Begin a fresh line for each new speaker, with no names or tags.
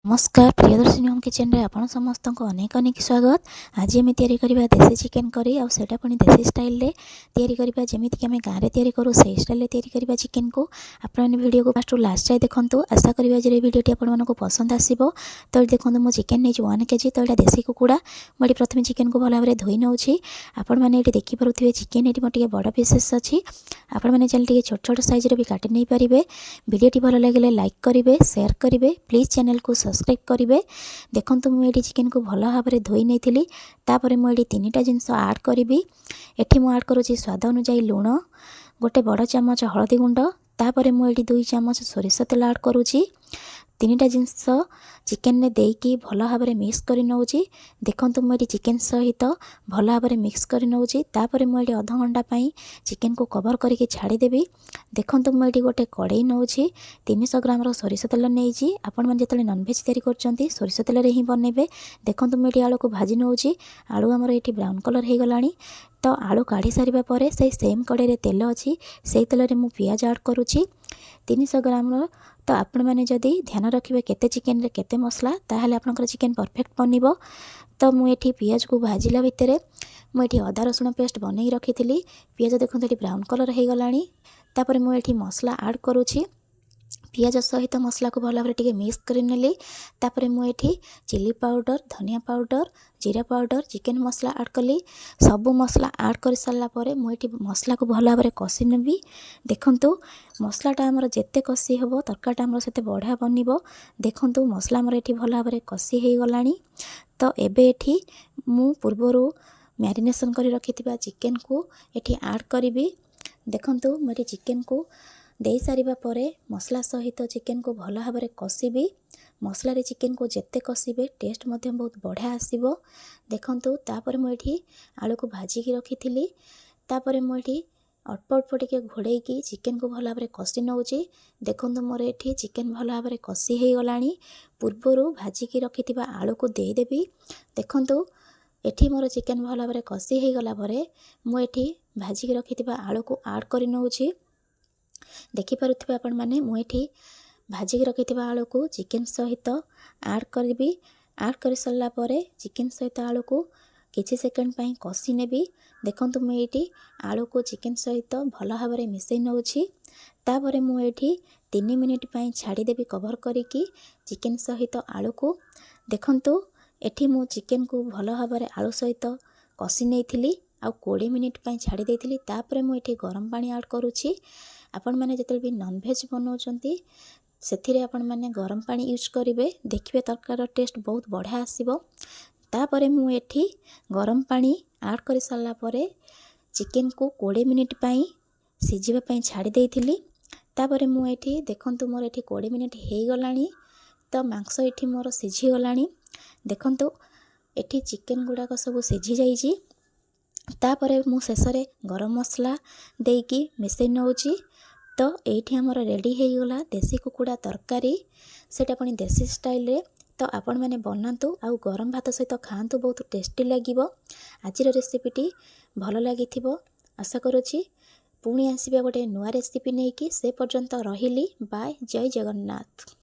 ନମସ୍କାର, ପ୍ରିୟଦର୍ଶିନୀ ହୋମ୍ କିଚେନରେ ଆପଣ ସମସ୍ତଙ୍କୁ ଅନେକ ଅନେକ ସ୍ୱାଗତ। ଆଜି ଆମେ ତିଆରି କରିବା ଦେଶୀ ଚିକେନ୍ କରି, ଆଉ ସେଇଟା ପୁଣି ଦେଶୀ ଷ୍ଟାଇଲରେ ତିଆରି କରିବା। ଯେମିତିକି ଆମେ ଗାଁରେ ତିଆରି କରୁ, ସେଇ ଷ୍ଟାଇଲରେ ତିଆରି କରିବା ଚିକେନକୁ। ଆପଣମାନେ ଭିଡ଼ିଓକୁ ଫାଷ୍ଟରୁ ଲାଷ୍ଟ ଯାଏ ଦେଖନ୍ତୁ। ଆଶା କରିବା ଆଜିର ଏହି ଭିଡ଼ିଓଟି ଆପଣମାନଙ୍କୁ ପସନ୍ଦ ଆସିବ। ତ ଏଠି ଦେଖନ୍ତୁ, ମୁଁ ଚିକେନ୍ ନେଇଛି 1 କେଜି। ତ ଏଇଟା ଦେଶୀ କୁକୁଡ଼ା। ମୁଁ ଏଠି ପ୍ରଥମେ ଚିକେନକୁ ଭଲ ଭାବରେ ଧୋଇ ନେଉଛି। ଆପଣମାନେ ଏଠି ଦେଖିପାରୁଥିବେ, ଚିକେନ୍ ଏଠି ମୋର ଟିକେ ବଡ଼ ପିସେସ୍ ଅଛି। ଆପଣମାନେ ଚାହିଁଲେ ଟିକେ ଛୋଟ ଛୋଟ ସାଇଜ୍ର ବି କାଟି ନେଇପାରିବେ। ଭିଡ଼ିଓଟି ଭଲ ଲାଗିଲେ ଲାଇକ୍ କରିବେ, ସେୟାର କରିବେ, ପ୍ଲିଜ୍ ଚ୍ୟାନେଲକୁ ସବସ୍କ୍ରାଇବ୍ କରିବେ। ଦେଖନ୍ତୁ, ମୁଁ ଏଠି ଚିକେନକୁ ଭଲ ଭାବରେ ଧୋଇ ନେଇଥିଲି। ତାପରେ ମୁଁ ଏଠି ତିନିଟା ଜିନିଷ ଆଡ଼୍ କରିବି। ଏଠି ମୁଁ ଆଡ଼୍ କରୁଛି ସ୍ୱାଦ ଅନୁଯାୟୀ ଲୁଣ, ଗୋଟେ ବଡ଼ ଚାମଚ ହଳଦୀ ଗୁଣ୍ଡ, ତାପରେ ମୁଁ ଏଠି 2 ଚାମଚ ସୋରିଷ ତେଲ ଆଡ଼୍ କରୁଛି। ତିନିଟା ଜିନିଷ ଚିକେନରେ ଦେଇକି ଭଲ ଭାବରେ ମିକ୍ସ କରି ନେଉଛି। ଦେଖନ୍ତୁ, ମୁଁ ଏଠି ଚିକେନ୍ ସହିତ ଭଲ ଭାବରେ ମିକ୍ସ କରି ନେଉଛି। ତାପରେ ମୁଁ ଏଠି ଅଧଘଣ୍ଟା ପାଇଁ ଚିକେନକୁ କଭର୍ କରିକି ଛାଡ଼ିଦେବି। ଦେଖନ୍ତୁ, ମୁଁ ଏଠି ଗୋଟେ କଡ଼େଇ ନେଉଛି। 300 ଗ୍ରାମର ସୋରିଷ ତେଲ ନେଇଛି। ଆପଣମାନେ ଯେତେବେଳେ ନନଭେଜ୍ ତିଆରି କରୁଛନ୍ତି, ସୋରିଷ ତେଲରେ ହିଁ ବନେଇବେ। ଦେଖନ୍ତୁ, ମୁଁ ଏଠି ଆଳୁକୁ ଭାଜି ନେଉଛି। ଆଳୁ ଆମର ଏଠି ବ୍ରାଉନ୍ କଲର୍ ହେଇଗଲାଣି। ତ ଆଳୁ କାଢ଼ି ସାରିବା ପରେ ସେଇ ସେମ୍ କଡ଼େଇରେ ତେଲ ଅଛି, ସେଇ ତେଲରେ ମୁଁ ପିଆଜ ଆଡ଼୍ କରୁଛି 300 ଗ୍ରାମର। ତ ଆପଣମାନେ ଯଦି ଧ୍ୟାନ ରଖିବେ କେତେ ଚିକେନରେ କେତେ ମସଲା, ତାହେଲେ ଆପଣଙ୍କର ଚିକେନ୍ ପରଫେକ୍ଟ ବନିବ। ତ ମୁଁ ଏଠି ପିଆଜକୁ ଭାଜିଲା ଭିତରେ ମୁଁ ଏଠି ଅଦା ରସୁଣ ପେଷ୍ଟ ବନେଇ ରଖିଥିଲି। ପିଆଜ ଦେଖନ୍ତୁ, ଏଠି ବ୍ରାଉନ୍ କଲର୍ ହେଇଗଲାଣି। ତାପରେ ମୁଁ ଏଠି ମସଲା ଆଡ଼୍ କରୁଛି। ପିଆଜ ସହିତ ମସଲାକୁ ଭଲ ଭାବରେ ଟିକେ ମିକ୍ସ କରିନେଲି। ତାପରେ ମୁଁ ଏଠି ଚିଲି ପାଉଡ଼ର, ଧନିଆ ପାଉଡ଼ର, ଜିରା ପାଉଡ଼ର, ଚିକେନ୍ ମସଲା ଆଡ଼୍ କଲି। ସବୁ ମସଲା ଆଡ଼୍ କରିସାରିଲା ପରେ ମୁଁ ଏଠି ମସଲାକୁ ଭଲ ଭାବରେ କଷି ନେବି। ଦେଖନ୍ତୁ, ମସଲାଟା ଆମର ଯେତେ କଷି ହେବ, ତରକାରୀଟା ଆମର ସେତେ ବଢ଼ିଆ ବନିବ। ଦେଖନ୍ତୁ, ମସଲା ଆମର ଏଠି ଭଲ ଭାବରେ କଷି ହେଇଗଲାଣି। ତ ଏବେ ଏଠି ମୁଁ ପୂର୍ବରୁ ମ୍ୟାରିନେସନ୍ କରି ରଖିଥିବା ଚିକେନକୁ ଏଠି ଆଡ଼୍ କରିବି। ଦେଖନ୍ତୁ, ମୁଁ ଏଠି ଚିକେନକୁ ଦେଇସାରିବା ପରେ ମସଲା ସହିତ ଚିକେନକୁ ଭଲ ଭାବରେ କଷିବି। ମସଲାରେ ଚିକେନକୁ ଯେତେ କଷିବେ, ଟେଷ୍ଟ ମଧ୍ୟ ବହୁତ ବଢ଼ିଆ ଆସିବ। ଦେଖନ୍ତୁ, ତାପରେ ମୁଁ ଏଠି ଆଳୁକୁ ଭାଜିକି ରଖିଥିଲି। ତାପରେ ମୁଁ ଏଠି ଅଳ୍ପ ଅଳ୍ପ ଟିକେ ଘୋଡ଼େଇକି ଚିକେନକୁ ଭଲ ଭାବରେ କଷି ନେଉଛି। ଦେଖନ୍ତୁ, ମୋର ଏଠି ଚିକେନ ଭଲ ଭାବରେ କଷି ହେଇଗଲାଣି। ପୂର୍ବରୁ ଭାଜିକି ରଖିଥିବା ଆଳୁକୁ ଦେଇଦେବି। ଦେଖନ୍ତୁ, ଏଠି ମୋର ଚିକେନ ଭଲ ଭାବରେ କଷି ହେଇଗଲା ପରେ ମୁଁ ଏଠି ଭାଜିକି ରଖିଥିବା ଆଳୁକୁ ଆଡ଼୍ କରି ନେଉଛି। ଦେଖିପାରୁଥିବେ ଆପଣମାନେ, ମୁଁ ଏଠି ଭାଜିକି ରଖିଥିବା ଆଳୁକୁ ଚିକେନ ସହିତ ଆଡ଼୍ କରିବି। ଆଡ଼୍ କରିସାରିଲା ପରେ ଚିକେନ ସହିତ ଆଳୁକୁ କିଛି ସେକେଣ୍ଡ ପାଇଁ କଷି ନେବି। ଦେଖନ୍ତୁ, ମୁଁ ଏଇଠି ଆଳୁକୁ ଚିକେନ ସହିତ ଭଲ ଭାବରେ ମିଶାଇ ନେଉଛି। ତାପରେ ମୁଁ ଏଇଠି 3 ମିନିଟ୍ ପାଇଁ ଛାଡ଼ିଦେବି କଭର୍ କରିକି ଚିକେନ ସହିତ ଆଳୁକୁ। ଦେଖନ୍ତୁ, ଏଠି ମୁଁ ଚିକେନକୁ ଭଲ ଭାବରେ ଆଳୁ ସହିତ କଷି ନେଇଥିଲି ଆଉ 20 ମିନିଟ୍ ପାଇଁ ଛାଡ଼ି ଦେଇଥିଲି। ତାପରେ ମୁଁ ଏଠି ଗରମ ପାଣି ଆଡ଼୍ କରୁଛି। ଆପଣମାନେ ଯେତେବେଳେ ବି ନନଭେଜ୍ ବନାଉଛନ୍ତି, ସେଥିରେ ଆପଣମାନେ ଗରମ ପାଣି ୟୁଜ୍ କରିବେ। ଦେଖିବେ, ତରକାରୀର ଟେଷ୍ଟ ବହୁତ ବଢ଼ିଆ ଆସିବ। ତାପରେ ମୁଁ ଏଠି ଗରମ ପାଣି ଆଡ଼୍ କରିସାରିଲା ପରେ ଚିକେନକୁ 20 ମିନିଟ୍ ପାଇଁ ସିଝିବା ପାଇଁ ଛାଡ଼ି ଦେଇଥିଲି। ତାପରେ ମୁଁ ଏଠି ଦେଖନ୍ତୁ, ମୋର ଏଠି 20 ମିନିଟ୍ ହେଇଗଲାଣି। ତ ମାଂସ ଏଠି ମୋର ସିଝିଗଲାଣି। ଦେଖନ୍ତୁ, ଏଠି ଚିକେନ ଗୁଡ଼ାକ ସବୁ ସିଝି ଯାଇଛି। ତାପରେ ମୁଁ ଶେଷରେ ଗରମ ମସଲା ଦେଇକି ମିଶାଇ ନେଉଛି। ତ ଏଇଠି ଆମର ରେଡ଼ି ହେଇଗଲା ଦେଶୀ କୁକୁଡ଼ା ତରକାରୀ, ସେଇଟା ପୁଣି ଦେଶୀ ଷ୍ଟାଇଲରେ। ତ ଆପଣମାନେ ବନାନ୍ତୁ ଆଉ ଗରମ ଭାତ ସହିତ ଖାଆନ୍ତୁ, ବହୁତ ଟେଷ୍ଟି ଲାଗିବ। ଆଜିର ରେସିପିଟି ଭଲ ଲାଗିଥିବ ଆଶା କରୁଛି। ପୁଣି ଆସିବେ ଗୋଟେ ନୂଆ ରେସିପି ନେଇକି। ସେ ପର୍ଯ୍ୟନ୍ତ ରହିଲି, ବାଏ, ଜୟ ଜଗନ୍ନାଥ।